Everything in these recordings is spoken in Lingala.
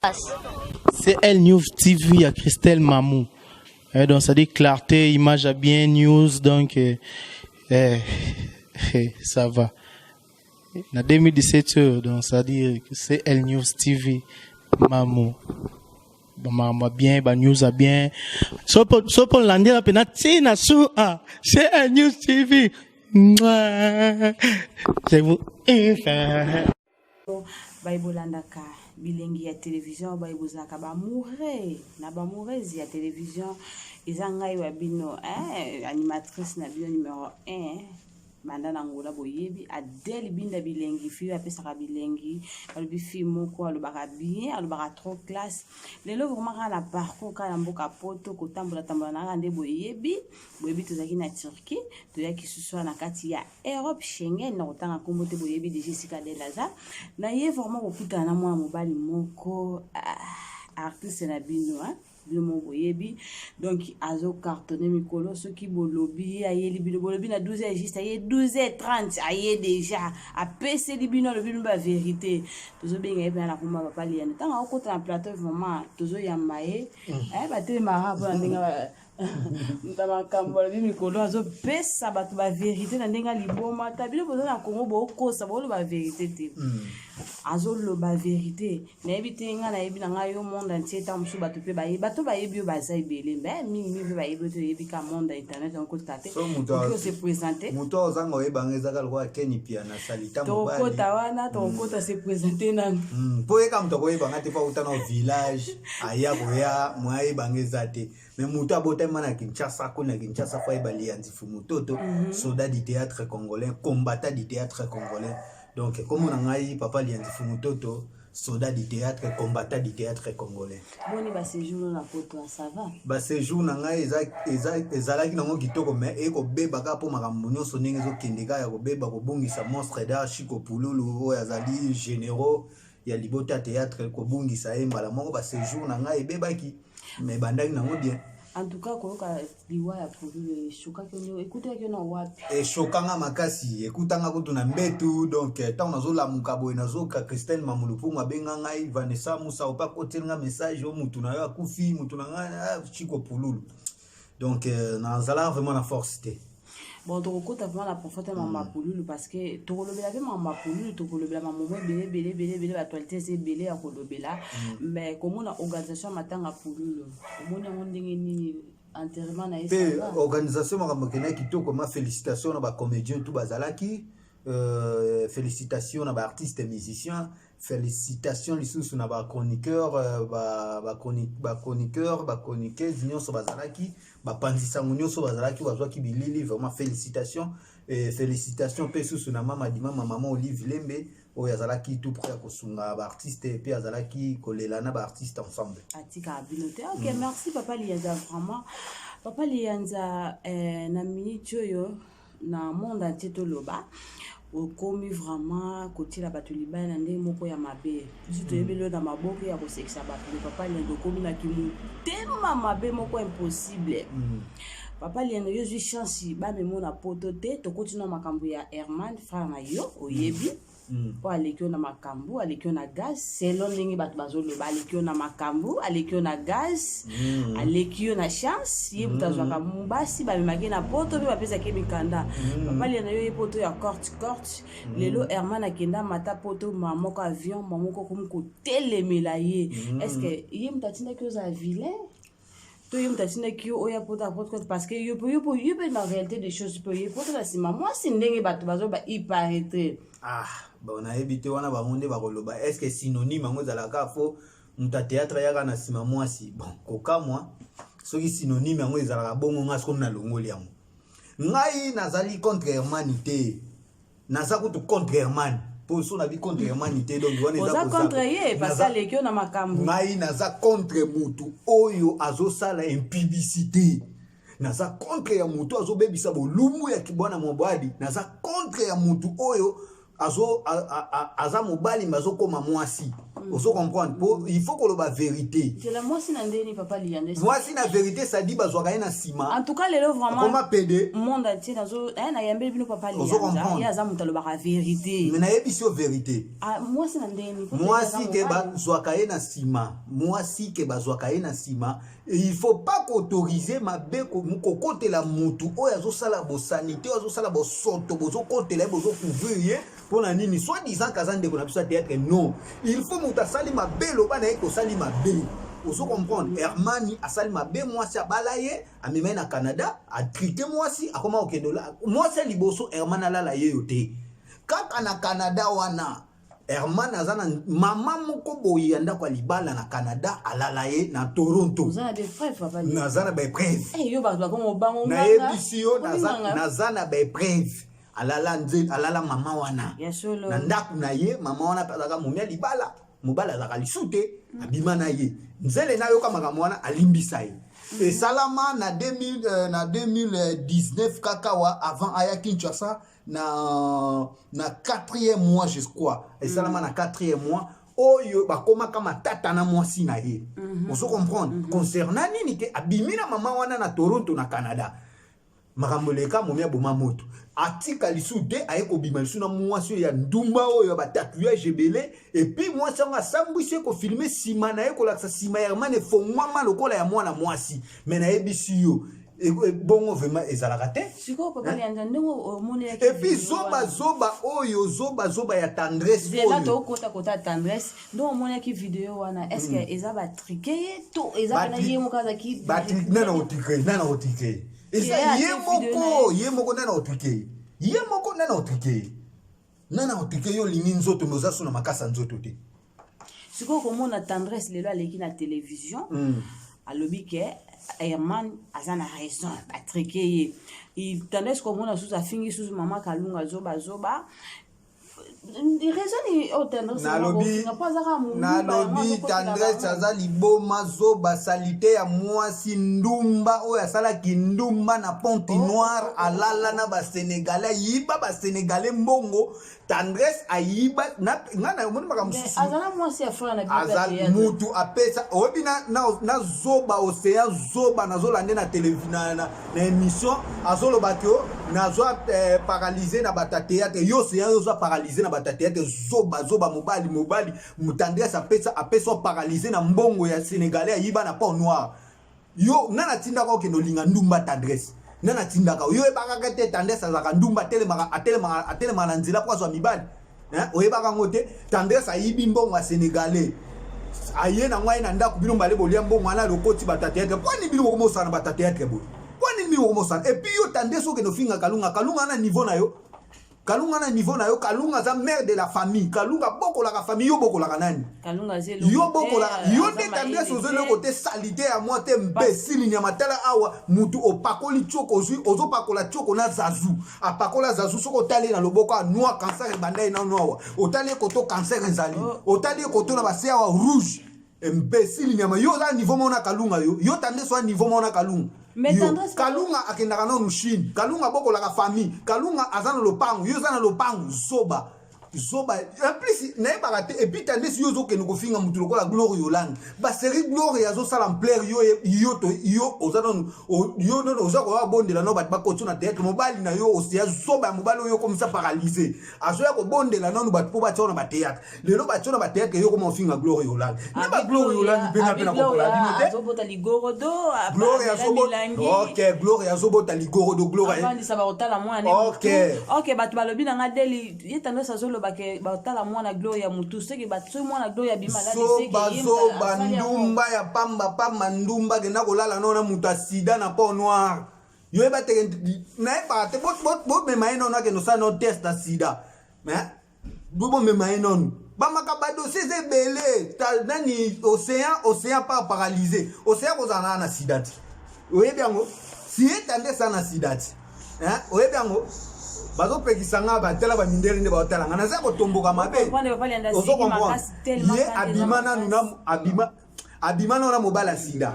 CL News TV ya Christelle Mamou. Eh, donc ça dit clarté, image à bien, news, donc eh, eh, eh ça va. Na 2017, euh, donc ça dit CL News TV Mamou. Ba bien, ba news à bien. So po landela pena tina su ah CL News TV. Mouah. Je vous Baye bolandaka bilengi ya television, baye bozalaka ba amoureux na ba amoureuse ya television, eza ngai wa bino eh, animatrice na bino numero 1 banda na Angola. Boyebi Adele Binda Bilengi, fille apesaka bilengi. Balobi fille moko alobaka bien, alobaka trop classe. Lelo vraiment kaka na parcours kaka na mboka Poto, kotambola tambola na kaka nde boyebi. Boyebi tozalaki na Turquie, toyaki susu na kati ya Europe Schengen, na kotanga nkombo te, boyebi déjà esika Adele aza na ye. Vraiment kokutana na mwana mobali moko, ah, artiste na bino, hein? Bino moko boyebi, donc azocartonner mikolo. Soki bolobi ye ayeli bino, bolobi na 12 heures juste, aye 12 heures 30, aye déjà, apeseli bino, alobi bino bavérité. Tozobenga ye mpena na komba Papa Liane. Ntango akokota na plateau, vraiment tozoyamba ye, batelemaka mpona ndenge na makambo alobi mikolo. Azopesa bato bavérité na ndenge aliboma. Ta bino boza na Kongo, bokosa, booloba vérité te. Azoloba vérité, nayebi te. Ngai nayebi na ngai yo monde entier. Ntango mosusu bato mpe bayebi, bato bayebi yo baza ebele, mbe mingimingi mpe bayebi yo te. Oyebi ka monde ya internet yango, kotaka te, oki ose présente. Moto ozanga oyebanga ezaka lokola Keni Pia na salita. Tokokota wana, tokokota se présente nanu. Mpo yeka moto akoyebanga te, mpo akuta na village, aya koya mo ayebanga eza te. Mais moto abotami na Kinshasa, akoli na Kinshasa, fo ayeba Lianzi Fumutoto, soldat du théâtre congolais, combattant du théâtre congolais. Donc kombo na ngai Papa Lianzi Fumutoto, soldat du théâtre, combattant du théâtre congolais. Boni baséjour na Poto, ça va? Baséjour na ngai ezalaki nango kitoko, mais ekobeba kaka mpo makambo nyonso ndenge ezokende kaka ya kobeba. Kobungisa monstre d'art Chiko Pululu, oyo azali généraux ya libota ya théâtre, kobungisa ye mbala moko, baséjour na ngai ebebaki, mais ebandaki nango bien. En tout cas, koyoka liwa ya Pululu eshokaki yo? Ekutaki yo na wapi? Eshokanga makasi, ekutanga kutu na mbetu. Donc ntango nazolamuka boye, nazoka Christelle Mamulupungu abenga ngai, Vanessa Musa ope akotelinga message: o mutu na yo akufi. Mutu na ngai, ah, Chiko Pululu. Donc nazalaka vraiment na force te. Bon, tokokota vraiment na profondeur ya mama Pululu, parce que tokolobela mpe mama Pululu, tokolobela mamomo ebele ebele ebele ebele, baactualité eza ebele ya kolobela. Mais komona organisation ya matanga Pululu, omoni yango ndenge nini, enterrement na ye? Mpe organisation, makambo ekendaki kitoko. Ma félicitation na bacomédien tout bazalaki, félicitation na baartiste musicien, félicitation lisusu na bachroniqueur, bachroniqueur, bachroniqueuse nyonso bazalaki, bapanzisango nyonso bazalaki, bazwaki bilili. Vraiment félicitation. Félicitation mpe susu na mama Dimama, mama Olive Lembe, oyo azalaki tout près ya kosunga baartiste mpe azalaki kolela na baartiste ensemble. Atikaka bino te. Ok, merci Papa Liyanza. Vraiment Papa Liyanza, na minute oyo na monde entier toloba, okomi vraiment kotiela bato libaya na ndenge moko ya mabe. Biso toyebi lelo na maboko ya kosekisa bato, mais Papa Liyanza, okomi na kimotema mabe moko impossible. Papa Liyanza, yo ozwi chance bamemo na Poto te. Tokoti na makambo ya Herman, frère na yo, oyebi mpo aleki yo na makambo, aleki yo na gaz, selon ndenge bato bazoloba. Aleki yo na makambo, aleki yo na gaz, aleki yo na chance. Ye moto azwaka basi, bamemaki na Poto mpe bapesaki mikanda. Papa Liana, yo ye Poto ya corte corte. Lelo Herman akenda mata Poto, ma moko avion, ma moko komi kotelemela ye. Est ce que ye moto atindaki ozala vilain, to ye moto atindaki yo oya Poto apoto? Parce que yo yo mpe na réalité des choses, mpe ye Poto na nsima mwasi, ndenge bato bazoba, il paraîtrait. Ah bon, nayebi te. Wana bango nde bakoloba. Est ce que synonyme yango ezalaka fo moto ya théâtre ayaka na nsima mwasi? Bon, kokamwa soki synonyme yango ezalaka bongo. Ngai sokomi nalongoli yango. Ngai nazali contre Hermani te, naza kutu contre Hermani mpo so nabi contre Hermani te, donc wana oza contre ye parce aleki yo na makambo. Ngai naza contre mutu oyo azosala impudicité, naza contre ya mutu azobebisa bolumbu ya bwana mobali, naza contre ya mutu oyo. Azo aza mobali mais azokoma mwasi. Ozo comprendre? Po il faut koloba vérité. Zela, mwasi na ndeni, papa Liyanza? Mwasi na vérité, sadi bazwaka ye na nsima. En tout cas lelo vraiment akoma pede. Monde entier nazo nayambeli bino papa Ozo Liyanza. comprendre. Ye aza moto alobaka vérité. Mais nayebisi yo vérité. Ah, mwasi na ndeni? Mwasi ke bazwaka ye na nsima, mwasi ke bazwaka ye na nsima. Et il faut pas koautoriser mabe, kokotela mutu oyo azosala bosanité, oyo azosala bosoto. Bozokotela ye, bozocouvrir ye mpo na nini? Soit disant kaza ndeko na biso ya théâtre. Non, il faut moto asali mabe, loba na ye kosali mabe. Ozo comprendre? Hermani asali mabe, mwasi abala ye, amema ye na Canada, atrike mwasi, akoma kokende mwasi ya liboso. Herman alala ye yo te kaka na Canada wana. Herman aza na mama moko boye ya ndako ya libala na Canada, alala ye na Toronto. Oza na bapreuve, papa Liyanza? Naza na bapreuve. Eh, yo bato bakoma obango. Nayebisi yo, naza na bapreuve. Alala nze, alala mama wana Ya solo? na ndako na ye. Mama wana mpe azalaka momi ya libala, mobali azalaka lisu te, abima na ye nzele. Nayoka makambo wana, alimbisa ye. Esalama na 2000, na 2019 kaka wa avant aya Kinshasa, na quatrième mois, je crois. Esalama na quatrième mois oyo bakomaka matata na mwasi na ye. Ozo comprendre? Concernant nini ke abimi na mama wana na Toronto, na Canada. Makambo eleka, momi aboma moto, atika lisu te, aye kobima lisu na mwasi oyo ya ndumba, oyo ya batatouage ebele. Et puis mwasi yango asambwisi ye, kofilmer nsima na ye, kolakisa nsima ya Herman efongwama lokola ya mwana mwasi. Mais nayebisi yo, bongo vraiment ezalaka te. Sikoyo papa Liyanza, ndenge omonelaki Et puis zoba zoba oyo, zoba zoba ya Tendresse. Zela. Oyo Tokota kota Tendresse. Ndenge omonaki video wana, est ce que eza batriquer ye to eza pena ye moko azalaki? Nana otriquer, nana otriquer, eza Ye ye ate video moko, ye moko. Nana otriquer ye moko, nana otriquer ye, nana otriquer ye. Olingi nzoto, mais oza so na makasi ya nzoto te. Sikoyo komona Tendresse lelo aleki na télévision, alobi ke Herman aza na raison, batriquer ye. Tendresse komona susu afingi susu mama Kalunga zoba zoba. Raison nini oyo Tendresse Nalobi po aza kaka moluba? Nalobi Tendresse aza liboma, zoba, saleté ya mwasi, ndumba oyo asalaki ndumba na Pointe Noire. Alala na Basénégalais, ayiba Basénégalais mbongo. Tendresse ayiba ngai na omoni makambo mosusu. Azala mwasi ya frère na biso ya Aza théâtre. mutu apesa, oyebi, na zoba Océan, zoba nazolande na na émission, azoloba ke nazwa paralyse na bato ya théâtre. Yo Océan, yo ozwa paralyse na bato ya théâtre, zoba zoba, mobali mobali. Tendresse apesa paralyse na mbongo ya Sénégalais ayiba na Port Noir. Yo nga natindaka okende olinga ndumba Tendresse? Nga natindaka yo? Oyebakaka te Tendresse azalaka ndumba, atelemaka, atelemaka, atelemaka na nzela mpo azwa mibali. Hein? Oyebaka yango te? Tendresse ayibi mbongo ya Sénégalais, aye nango, aye na ndako, bino mbale bolia mbongo wana. Lokoti bato ya théâtre. Mpo nini bino bokomosala na bato ya théâtre boye? Mpo nini bino bokomosala? Et puis yo Tendresse, okende ofinga Kalunga. Kalunga na niveau na yo, Kalunga na niveau na yo. Kalunga aza mère de la famille, Kalunga bokolaka famille. Yo bokolaka nani? Kalunga aza eloko Yo te, bokolaka yo aza nde Tendresse mayele oza te. eloko te, saleté ya mwa te, mbesili nyama. Tala awa, mutu opakoli tioko, ozwi ozopakola tioko na zazu, apakola zazu. Soki otali ye na loboko anoi, cancer ebanda ye nano awa. Otali ye koto, cancer ezali. Otali ye koto na base awa rouge, imbécile nyama. Yo oza niveau moko na Kalunga? Yo Tendresse, oza niveau moko na Kalunga? Mais Yo, Tendresse- Kalunga akendaka nanu Chine, Kalunga bokolaka famille, Kalunga aza na lopango, yo oza na lopango? Zoba zoba. En plus nayebaka te. Et puis Tendresse, yo ozokende kofinga motu lokola Gloire Yolande, basérie Gloire azosala ampleur. Yo yo to yo oza nanu yo nanu oza koya bondela no bato bakoti na théâtre. Mobali na yo osia, zoba ya mobali oyo okomisa paralyse, azoya kobondela nanu bato mpo batia na bathéâtre. Lelo batia na bathéâtre, yo koma ofinga Gloire Yolande na bagloire Yolande mpe nga mpe na kokola bino te. Azobota ligorodo. Gloire azobota, ok, Gloire azobota ligorodo, Gloire Avandisa bakotala mwana. Ok. Ok, bato balobi na nga deli ye Tendresse azoloba ke bakotala mwana Gloire ya motu, soki soki mwana Gloire abima. Zoba zoba, ndumba ya pamba pamba, ndumba. Kenda kolala no na moto ya sida na Port Noir. Yo yeba teke nayebaka te. Bomema ye nono, akende osala no test ya sida. Mais bomema ye nono, bamaka badossier eza ebele. Nani Océan, Océan par paralysé, Océan kozala na sida te. Oyebi yango si ye Tendresse na sida te, hein? Oyebi yango, bazopekisa nga batala bamindele nde baotala nga, naza kotomboka mabe. Ozo comprendre? Ye abima nanu na abima, abima nanu na mobali ya sida.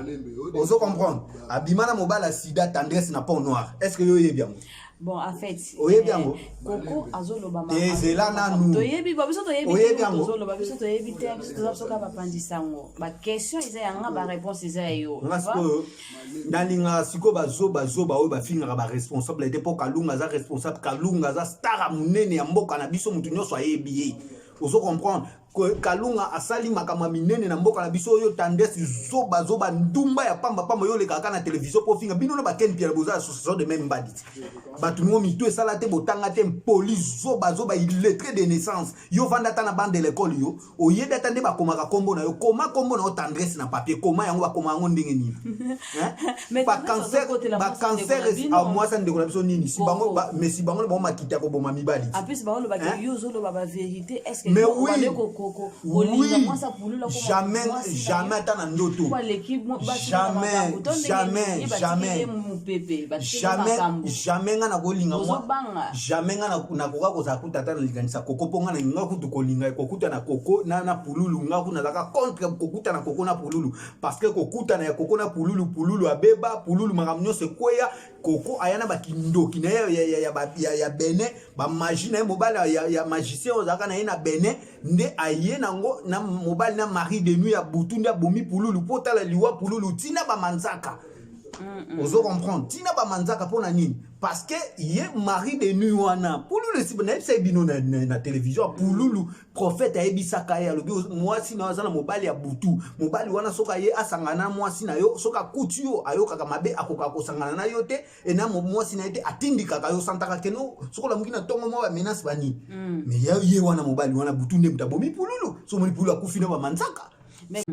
Ozo comprendre? Abima na mobali ya sida, Tendresse, na Port Noir. Est ce que yo oyebi yango? Bon, en fait, Oyebi yango? Koko azoloba Te, zela nanu. Toyebi ba biso, toyebi Oyebi te. Yango? Tozoloba, biso toyebi te. Biso toza, biso kaka bapanzi sango. Baquestion eza ya nga, baréponse eza ya yo. Nga sikoyo nalingaka sikoyo bazobazoba oyo bafingaka baresponsable te, mpo Kalunga aza responsable. Kalunga aza star ya monene ya mboka na biso, motu nyonso ayebi ye. Ozo comprendre? Kalunga asali makambo ya minene na mboka na biso. Oyo Tendresse, zobazoba, ndumba ya pambapamba, oyo olekaka kaka na télévision mpo ofinga bino na baken piala. Boza association de même mbadi ti bato ngo mitu esala te, botanga te, mpoli, zobazoba, illettré de naissance. Yo vanda ata na bande de l'école, yo oyebi ata nde bakomaka nkombo na yo? Koma nkombo na yo Tendresse na papier, koma yango, bakoma yango ndenge nini? Mais Bacancer, azokotela mwasi bacancer. ndeko na bino. Mwasi ya ndeko na biso nini? Si bango Koko. Mais si bango na bango makita ya koboma mibali. En plus baolobaka Hein? yo ozoloba bavérité, est ce que Mais yo oui. obande kolinga Oui. mwasi apulula? Jamais, jamais, ata na ndoto. Jamais, jamais, jamais. Mopepe. Jamais, jamais nga nakolinga Ozobanga. Jamais nga nakoka kozala kuta ata nalikanisa Koko, mpo nga nalinga kutu kolinga kokuta na Koko na Pululu. Nga kutu nazalaka contre kokuta na Koko na Pululu, parce que kokutana ya Koko na Pululu, Pululu abeba, Pululu makambo nyonso ekweya. Koko aya na bakindoki na ye ya Benin, bamagie na ye, mobali ya magicien oyo azalaka na ye na Benin nde aye nango na mobali na mari de nuit ya butu nde abomi Pululu. Mpo tala liwa Pululu ntina bamanzaka. Ozo comprendre? Ntina bamanzaka mpo na nini? Parce que ye mari de nuit wana Pululu esi nayebisa ye bino na télévision. Pululu, prophète ayebisaka ye, alobi: mwasi na yo aza na mobali ya butu. Mobali wana, soki aye asangana na mwasi na yo, soki akuti yo, ayokaka mabe, akokaka kosangana na yo te e na mwasi na ye te. Atindikaka yo, santaka keno soki olamuki na ntongo mwa bamenace banini. Mais ye wana mobali wana butu nde moto abomi Pululu. So omoni Pululu akufi na bamanzaka. Mais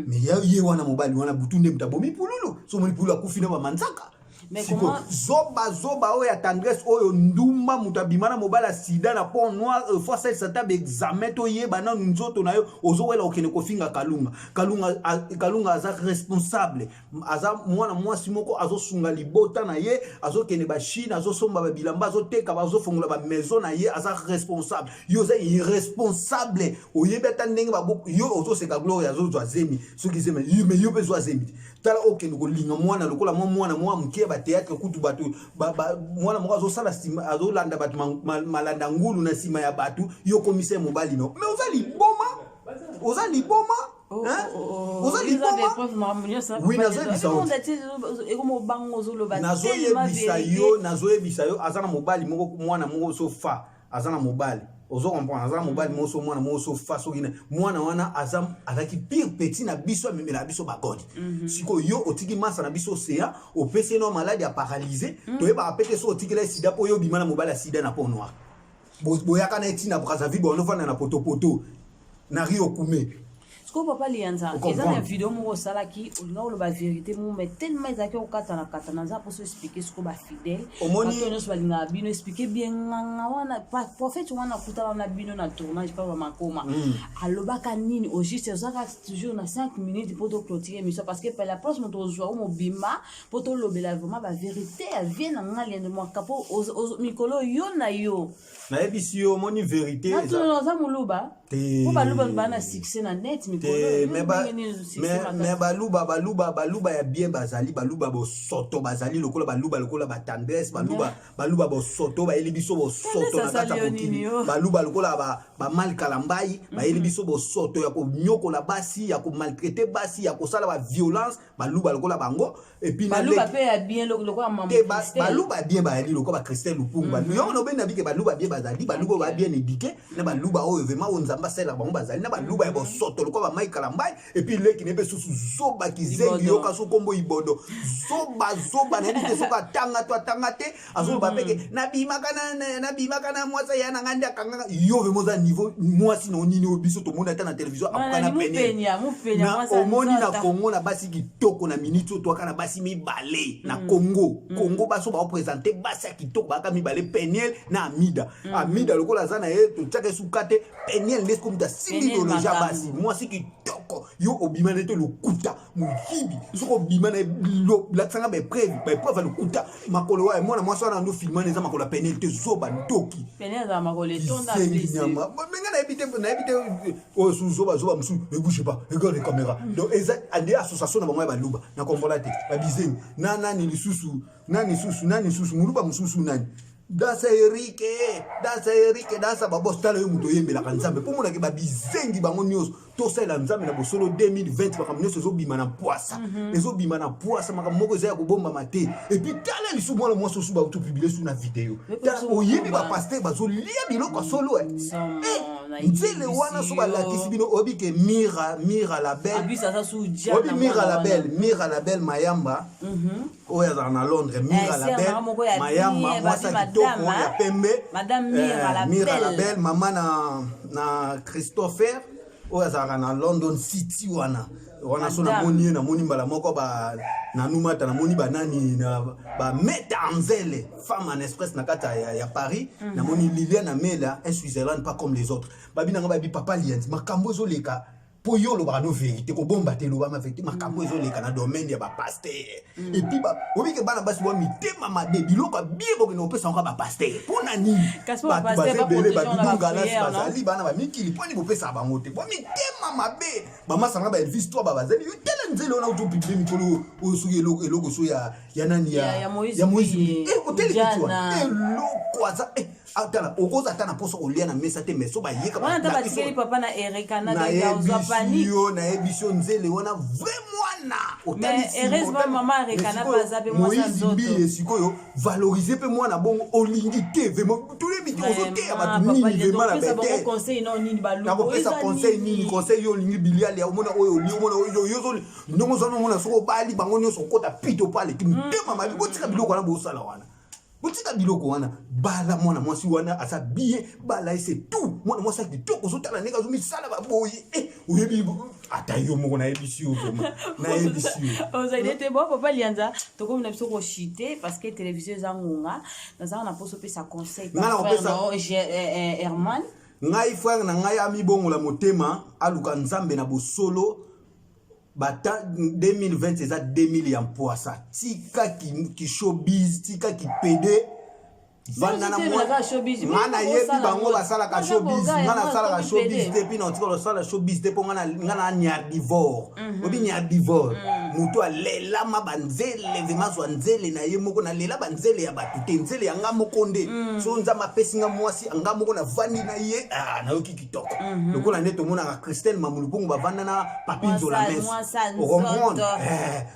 ye wana mobali wana butu nde moto abomi Pululu. So omoni Pululu akufi na bamanzaka. Mais Sikoyo, zoba zoba oyo ya Tendresse oyo, ndumba, moto abima na mobali ya sida na Pont Noir, faut asalisa ata baexamen, toyeba nanu nzoto na yo. Ozowela okende kofinga Kalunga. Kalunga, Kalunga aza responsable, aza mwana mwasi moko azosunga libota na ye, azokende bachine, azosomba babilamba, azoteka, azofongola bamaison na ye. Aza responsable. Yo oza irresponsable. Oyebi ata ndenge yo ozoseka Gloire azozwa zemi, soki zemi, mais yo mpe zwa zemi te. Tala, okende kolinga mwana lokola mwa mwana mwa moke ya bateatre kutu bato mwana moko azosala nsima, azolanda bato, malanda ngulu na nsima ya bato. Yo okomisa ye mobali. No, mais oza liboma, oza liboma. Oh, Hein? oh. Oza liboma. Oui, nazoyebisa yo. Ekoma ozoloba. Nazoyebisa yo, nazoyebisa yo, aza na mobali moko, mwana moko so fa aza na mobali. Ozo comprendre? Aza na mobali moko so mwana moko so fa soki mwana wana aza, azalaki pire petit na biso, amemela biso bagodi. Sikoyo yo otiki masa na biso océan, opesi ye no maladi ya paralyse. Toyebaka pe te so otikela ye sida, mpo yo obima na mobali ya sida na Pont Noir. Boyaka na ye ntina Brazzaville, bonofanda na potopoto na Rio Kume. Sikoyo papa Lianza, eza na video moko osalaki, olinga koloba vérité moko, mais tellement ezalaki kokatana katana, naza mposo expliquer sikoyo bafidèle, bato nyonso balingaka bino, expliquer bien nganga wana, prophète wana akutana na bino na tournage pa bamakoma, alobaka nini au juste? Ozalaka toujours na 5 minutes mpo toclôturer émission, parce que la place moto ozwa o mobimba mpo tolobela vraiment bavérité ya vie na nga Lianza Mwaka, mpo mikolo yo na yo. Nayebisi yo, omoni vérité. Natuna, oza moluba? Te. Mpo baluba baa na succès na net mikolo. Te, mais baluba ya bien bazali, baluba bosoto bazali, lokola baluba lokola batendresse, baluba, baluba bosoto bayeli biso bosoto na kati ya mokili, baluba lokola bamal Kalambai bayeli biso bosoto ya konyokola basi, ya komaltraiter basi, ya kosala baviolence, baluba lokola bango. Et puis baluba mpe ya bien lokola mama. Te, baluba ya bien bayali lokola bachristelle Lupungu. Yango na obendi na bike, baluba bien bazali, baluba oyo ba bien éduqué na baluba oyo vraiment oyo Nzambe asalelaka bango bazali, na baluba ya bosoto lokola bamai Kalambai. Et puis leki ne mpe susu zoba, kizengi, yoka so kombo Ibodo, zoba zoba, nayebi te soki atanga to atanga te. Azoloba peke nabimaka na mwasi ya na ngai nde akangaka. Yo vraiment oza niveau mwasi na onini oyo biso tomoni ata na télévision akoka na pene na omoni na Congo na basi kitoko na minute oyo toaka na basi mibale na Congo. Congo basi oyo baoprésenter basi ya kitoko bayaka mibale, Peniel na Amida. Amida lokola aza na ye, totiaka esuka te. Peniel nde siko moto asimbi idéologie ya basi, mwasi kitoko. Yo obima na ye te, lokuta, moyibi. Soki obima na ye, lakisanga baepreuve, baepreuve ya lokuta. Makolo wa mwana mwasi wana ando filmana eza makolo ya Peniel te. Zoba, ndoki, nyama. Menga nayebi te, nayebi te. Oyo su zoba zoba mosusu, ne bouge pas, regarde les caméras. Donc eza ande association na bango ya baluba na kombola te, babizengi na nani lisusu, nani lisusu, nani lisusu, moluba mosusu nani. Dansa Erike, dansa Erike, dansa babos. Tala yo moto oyembelaka Nzambe mpo omonake babizengi bango nyonso. Tosalela Nzambe na bosolo. 2020 makambo nyonso ezobima na pwasa, ezobima na pwasa. Makambo moko eza ya kobombama te. Et puis tala lisusu mwana mwasi osu bauti opublier su na video. Tala, oyebi bapasteur bazolia biloko ya solo. Nzele wana so balakisi bino, oyebi ke Mira, Mira la belle, oyebi Mira la belle, Mira la belle Mayamba oyo azalaka na Londres, Mira la belle Mayamba, mwasi ya kitoko ya pembe, Mira la belle, mama na Christopher oyo azalaka na London City wana. Wana so namoni ye, namoni mbala moko nanumata, namoni banani na bameta Anzele, femme en express na kati ya Paris. Namoni Liliane Amela, un Switzerland pas comme les autres. Babi nanga, babi papa Lianzi, makambo ezoleka mpo yo olobaka no vérité, kobomba te, elobama vérité. Makambo ezoleka na domaine ya bapasteur. Et puis obike bana basi bwa mitema mabe, biloko ya bien bokende kopesa yango bapasteur mpo na nini? Bato baza ebele, babidongalasi bazali bana bamikili, mpo nini bopesaka bango te? Bwa mitema mabe. Bamasanga ba Elvis to bazali yo. Tala nzela wana otopublier mikolo oyo, soki eloko so ya nani, ya Moïse, oteleki wana eloko aza. Tala, okoza ata na mposa kolia na mesa te, mais so bayeka. Yo, nayebisi yo, nzele wana vrai mwana. Moïse Mbiye sikoyo valoriser mpe mwana bongo olingi te. Vraiment toyebi te ozoteya bato nini vraiment na bete. Nakopesa conseil nini? Conseil yo olingi bilialia, omona oyo oli, omona oyo yo ndenge oza, nomona soki obali bango nyonso okota pito paleki motema mabe. Botika biloko wana bosala wana, botika biloko wana. Bala mwana mwasi wana aza bien, bala ye, c'est tout. Mwana mwasi ya kitoko, ozotala ndenge azomisala baboye. Oyebi ata yo moko, nayebisi yo vraiment, nayebisi yo. Ozali te bo papa Lianza, tokomi na biso kochuter parce que télévision eza ngonga. Nazala na mposa opesa conseil. Nga na Herman. Ngai, frère na ngai amibongola motema, aluka Nzambe na bosolo. Bata 2020 eza 2000 ya mpwasa. Tika kishowbiz, tika kipede, vanda na nga. Nayebi bango basalaka showbiz, nga nasalaka showbiz te, mpi na otika kosala showbiz te, mpo nga na niardivore. Obi niardivore, moto alelama banzele, vraiment azwa nzele na ye moko. Nalela banzele ya bato te, nzele ya nga moko nde. So Nzambe apesi nga mwasi, nga moko navandi na ye, nayoki kitoko. Lokola nde tomonaka Christelle Mamulupungu bavanda na Papi Nzola Mes, ocomprendre?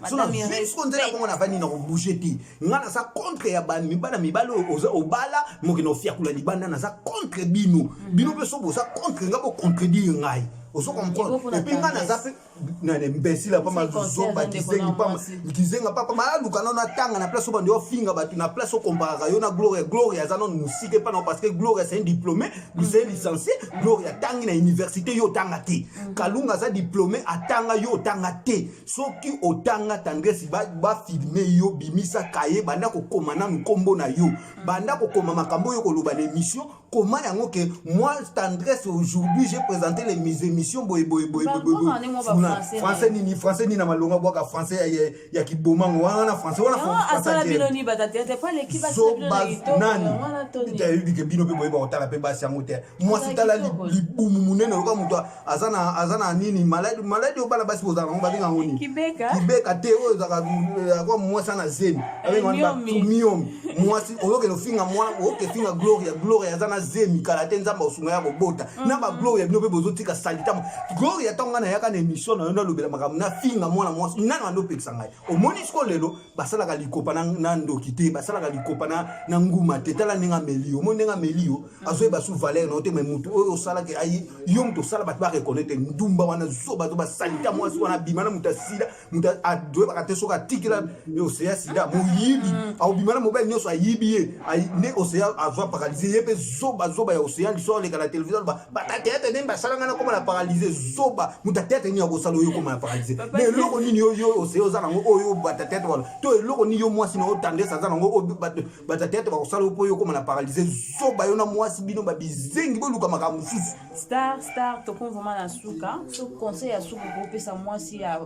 So nazwi siko nzela bongo, navandi na kobouger te. Nga naza contre ya bana mibali oyo obala mokende ofiakula libanda. Naza contre bino. Bino mpe so boza contre nga, bocontredire ngai, ozo comprendre? Et puis nga naza mpe nani, imbécile pama, zoba, kizengi pama, kizenga papa. Maaluka nano atanga na place oyo bandi ofinga bato, na place okomparaka yo na Gloria. Gloria aza nano mosika epa na, parce que Gloria, c'est un diplômé, c'est un licencié. Gloria atangi na université, yo otanga te. Kalunga aza diplômé, atanga, yo otanga te. Soki otanga, Tendresse, bafilmer yo, bimisa kaye, banda kokoma nanu nkombo na yo, banda kokoma makambo oyo koloba na émission. Comment yango ke moi, Tendresse, aujourd'hui j'ai présenté les mes émissions boye boye boye boye boye. Français nini? Français nini na malonga? Bwaka français ya kibomango wana na français wana. Nani tayebi ke bino mpe boyeba kotala mpe basi yango te? Mwasi, tala libumu monene loka moto aza na nini, maladi, maladi oyo bana basi bozala nango, babenga yango nini? Kibeka te, oyo ezalaka mwasi ana zemi, miomi. Mwasi oyokende ofinga mwana, oyoke finga Gloria. Gloria aza na zemi, kala te Nzambe osunga ya kobota na bagloria. Bino mpe bozotika salita. Gloria, ntango ngai nayaka na émission na yo, nalobela makambo, nafinga mwana mwasi nani ando opekisa ngai? Omoni siko lelo basalaka likopa na ndoki te, basalaka likopa na nguma te. Tala ndenge ameli yo, omoni ndenge ameli yo, azoyeba su valeur na yo te. Mais motu oyo osalaki yo, moto osala bato bareconnaître ndumba wana, zoba to basalita. Mwasi wana abima na moto asila, moto adoyebaka te soki atikela oseya sida. Moyibi, akobima na mobali nyonso ayibi ye nde oseya azwa paralysie. Ye mpe zoba, zoba ya oseya liso, aleka na télévision, bata théâtre ndenge basala ngai nakoma na paralysie. Zoba, moto ya théâtre nini akosala oyo okoma na paralysie? Mais eloko nini yo oseya oza nango oyo bata théâtre wana to eloko nini yo mwasi na oyo Tendresse aza nango oyo bata théâtre bakosala oyo mpo oyo okoma na paralysie? Zoba, yo na mwasi bino babizengi, boluka makambo mosusu. Star, star, tokomi vraiment na suka. So conseil ya suka kopesa mwasi ya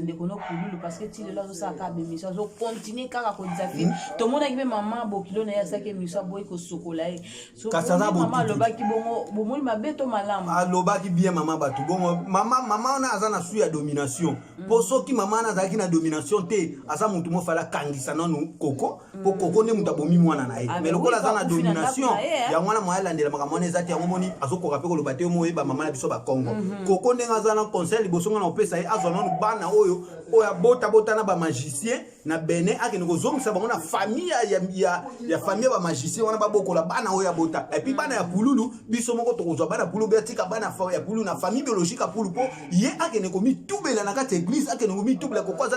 ndeko no Pululu, parce que ti lelo azosala kaka bémission, azocontinue kaka kodisa fille. Tomonaki mpe mama bokilo na ye asalaki émission, aboyi kosokola ye. So Kasi aza mama botutu. Alobaki bongo, bomoni mabe to malamu? Alobaki bien mama bato bongo. Mama wana aza na su ya domination, mpo soki mama wana azalaki na domination te, aza motu mofali akangisa nanu Koko, mpo Koko nde moto abomi mwana na ye. Ah, Mais lokola oui, aza na akufi na ndako domination na ye, eh. yango wana moya alandela makambo wana eza te. Yango moni azokoka mpe koloba te. Yo mo oyeba mama na biso Bakongo. Koko ndenge aza na conseil liboso nga na kopesa ye, azwa nanu bana oyo abotabota na bamagicien na Benin, akende kozongisa bango na famille ya famille ya bamagicien wana, babokola bana oyo abota. Et puis bana ya Pululu, biso moko tokozwa bana Pulu. Batika bana ya Pulu na famille biologique ya Pulu, mpo ye akende komitubela na kati ya église, akende komitubela. Koko aza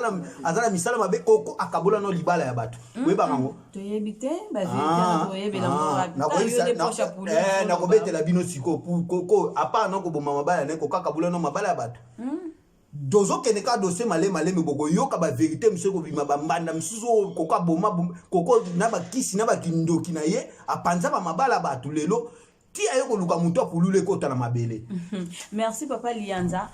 na misala mabe. Koko akabola no libala ya bato. Oyebaka yango? Toyebi te bavérité, toyebela ngo wapi? Yo nde poche ya Pulu. Nakobetela bino sikoyo. Koko, à part na koboma mabala na ye, koko akabula no mabala ya bato. Tozokende kaka dossier maleme maleme, bokoyoka bavérité mosusu ekobima, bambanda mosusu oyo Koko aboma. Koko na bakisi na bakindoki na ye apanza bamabala ya bato. Lelo ti aye koluka moto apululu ekota na mabele. Merci papa Lianza.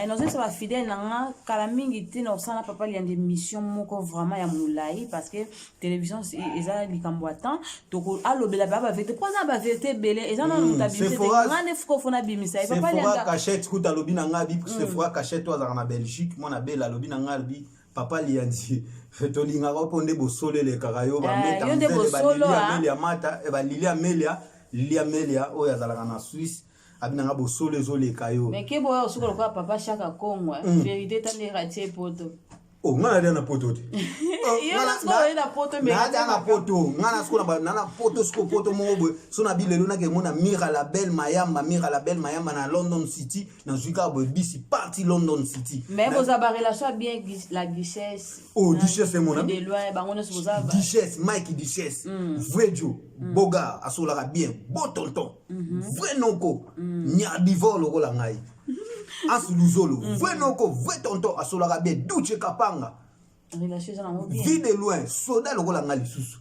Nazoyebisa bafidèle na nga, kala mingi te na kosala papa Lianza émission moko vraiment ya molai, parce que télévision eza likambo ya temps. Toko alobela mpe bavérité, mpo aza na bavérité ebele. Eza nano moto abimisa te. Nga nde fuka ofona abimisa ye papa Sephora Lianza. Cachette kuta alobi na ngai, abi Sephora Cachette oyo azalaka na Belgique, mwana bela, alobi na ngai, alobi: "Papa Lianzi, tolingaka mpo nde bosolo elekaka yo." Bameta Yo nde nzele, bosolo, balili ah. Amelia mata, balili Amelia, Lili Amelia oyo azalaka na Suisse, abi na nga bosolo ezoleka yo. Mais ke boya osuka lokola papa Shaka Kongo, vérité tande ratie poto. Oh, nga nalia na poto te. Yo na sikoyo oye na poto, mais Nalia na poto. Nga na sikoyo na poto, sikoyo poto moko boye. So na bi lelo nake mona Mira la Belle Mayamba, Mira la Belle Mayamba na London City. Nazwi kaka boye bisi parti London City. Mais boza barelation ya bien, la Duchesse. Oh, Duchesse emona. De loin, bango nyonso boza Duchesse Mike, Duchesse vrai Joe bogar, asolaka bien, beau tonton, vrai noko nyardivor lokola ngai Ansu Luzolo, vrai noko, vrai tonton, asolaka bien. Duche Kapanga. Relation eza nango bien. Vie de loin, soda lokola ngai lisusu.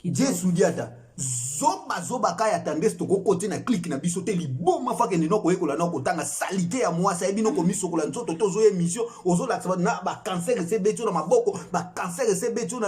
Jesu diata zoba zoba ka ya tendance, tokokoti na clique na biso te. Liboma, fakende no koyekola na kotanga. Salite ya mwasi, ayebi no komisokola nzoto te. Ozoya émission, ozolakisa bato na bacancer ese ebeti yo na maboko, bacancer ese ebeti yo na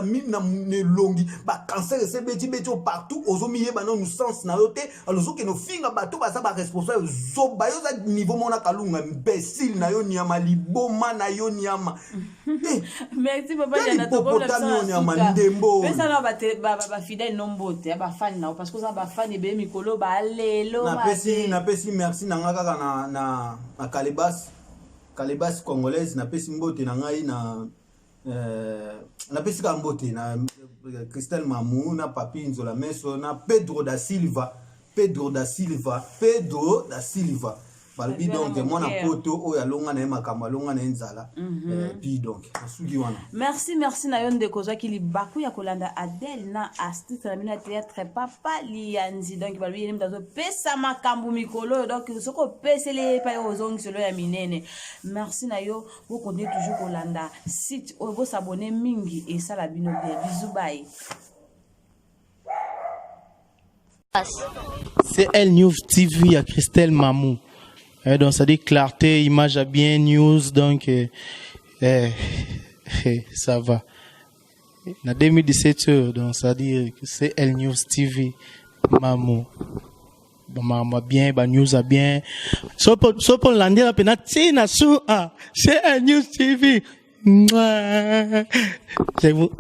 elongi, bacancer ese ebeti beti yo partout. Ozomiyeba nanu sens na yo te. Alors ozokende ofinga bato baza baresponsable. Zoba, yo oza niveau mona Kalunga. Imbécile na yo, nyama, liboma na yo, nyama. Eh, Merci papa Tali Lianza, tokomi na biso hippopotame na oyo nyama suka. ndembo oyo. Pesa na bafidèle no mbote ya bafani na yo, parce que oza bafani ebele mikolo balelo. Napesi merci na nga kaka na Kalebas, Kalebas congolaise. Napesi mbote na ngai na napesi kaka mbote na Christelle Mamu, na Papi Nzola Meso, na Pedro da Silva, Pedro da Silva, Pedro da Silva balobi. Papi wana Donc mwana moke. poto oyo alonga na ye makambo, alonga na ye nzala. Puis donc nasuki wana. Merci, merci na yo ndeko ozwaki libaku ya kolanda Adele na artiste na bino ya théâtre papa Lianzi. Donc balobi ye nde moto azopesa makambo mikolo oyo. Donc soki opeseli ye epai oyo, ozongiselo ya minene. Merci na yo. Bokontinue toujours kolanda site oyo, bosabone mingi, esala bino bien. Bisous, bye. CL News TV à Christelle Mamou. Donc ça dit clarté, image à bien, news, donc ça va. Na 2017, donc ça dit que CL News TV Mamou. Bon, ma bien, ba news à bien. So po landela pe na tina su ah CL News TV. Mouah. Je vous.